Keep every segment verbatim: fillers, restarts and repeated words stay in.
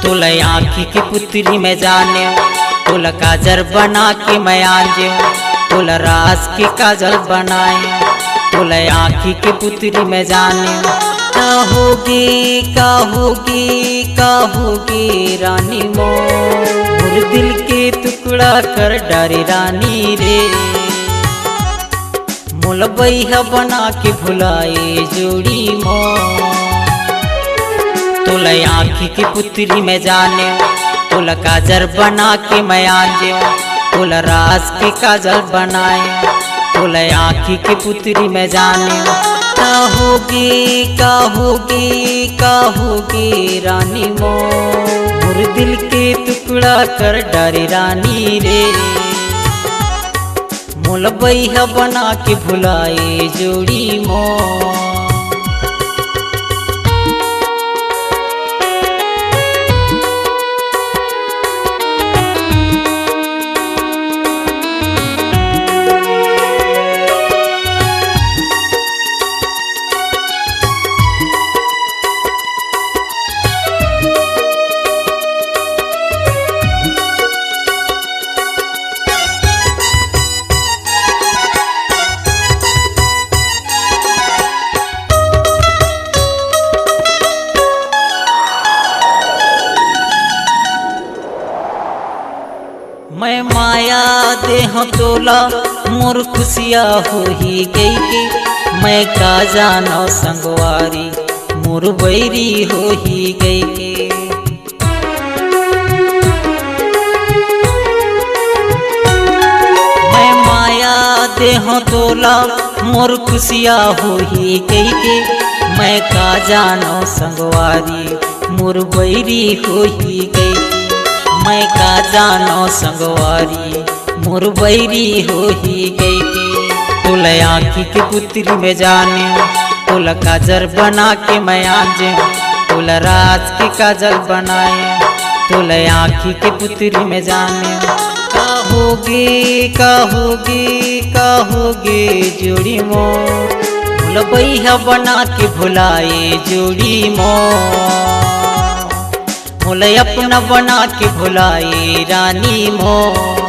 तोला आँखी के पुतरी में जाने, तोला काजर बना के मैं आंजे, तोला रास के काजल बनाए, तोला आँखी के पुतरी में जाने। का होगे, का होगे, का होगे रानी मोर, मोर दिल के टुकड़ा कर डारे रानी रे। मोला बइहा बना के भुलाए जोड़ी मोर। तोला आँखी के पुतरी में जाने, तोला काजर बना के मैं आंजे, तोला रास के काजल बनाए, तोला आँखी के पुतरी में जाने। का होगे, का होगे, का होगे रानी मोर, मोर दिल के टुकड़ा कर डारे रानी रे। मोला बइहा बना के भुलाए जोड़ी मोर। मैं माया देहँव तोला, मोर खुशिया होही कहिके। मैं का जानँव संगवारी, मोर बैरी होही कहिके। मैं माया देहँव तोला, मोर खुशिया होही कहिके। मैं का जानँव संगवारी, मोर बैरी होही कहिके। मैं का जानँव संगवारी, मोर बैरी होही कहिके। तोला आँखी के पुतरी में जाने, तोला काजर बना के मैं आंजे, तोला रास के काजल बनाए, तोला आँखी के पुतरी में जाने। का होगे, का होगे, का होगे जोड़ी मोर, मोला बइहा बना के भुलाए जोड़ी मोर। मोला अपना बना के भुलाए रानी मोर।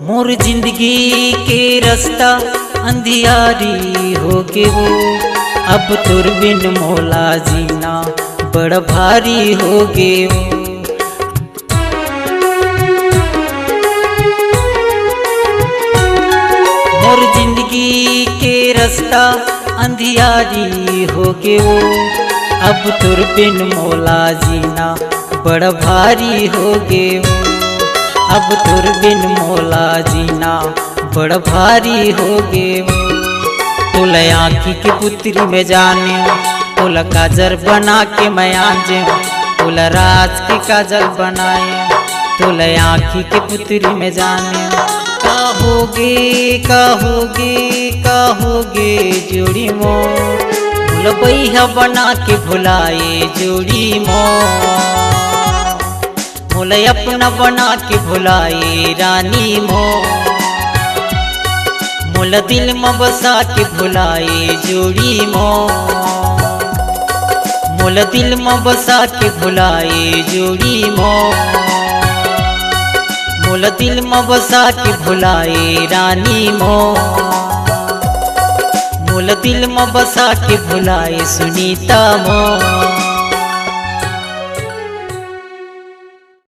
मोर जिंदगी के रस्ता अंधियारी होगे वो, अब तोर बिन मोला जीना बड़ भारी होगे वो। मोर जिंदगी के रस्ता अंधियारी होगे वो, अब तोर बिन मोला जीना बड़ भारी होगे वो, अब तोर बिन मोला जीना बड़ भारी होगे वो। तोला आँखी के पुतरी में जाने, तोला काजर बना के मैं आंजे, तोला रास के काजल बनाए, तोला आँखी के पुतरी में जाने। का होगे, का होगे, का होगे जोड़ी मोर, मोला बइहा बना के भुलाए जोड़ी मोर। मोला अपना बना के भुलाए रानी मोर, मोला दिल म बसा के भुलाए जोड़ी मोर, मोला दिल म बसा के भुलाए जोड़ी मोर, मोला दिल म बसा के भुलाए रानी मोर, मोला दिल म बसा के भुलाए सुनीता मोर।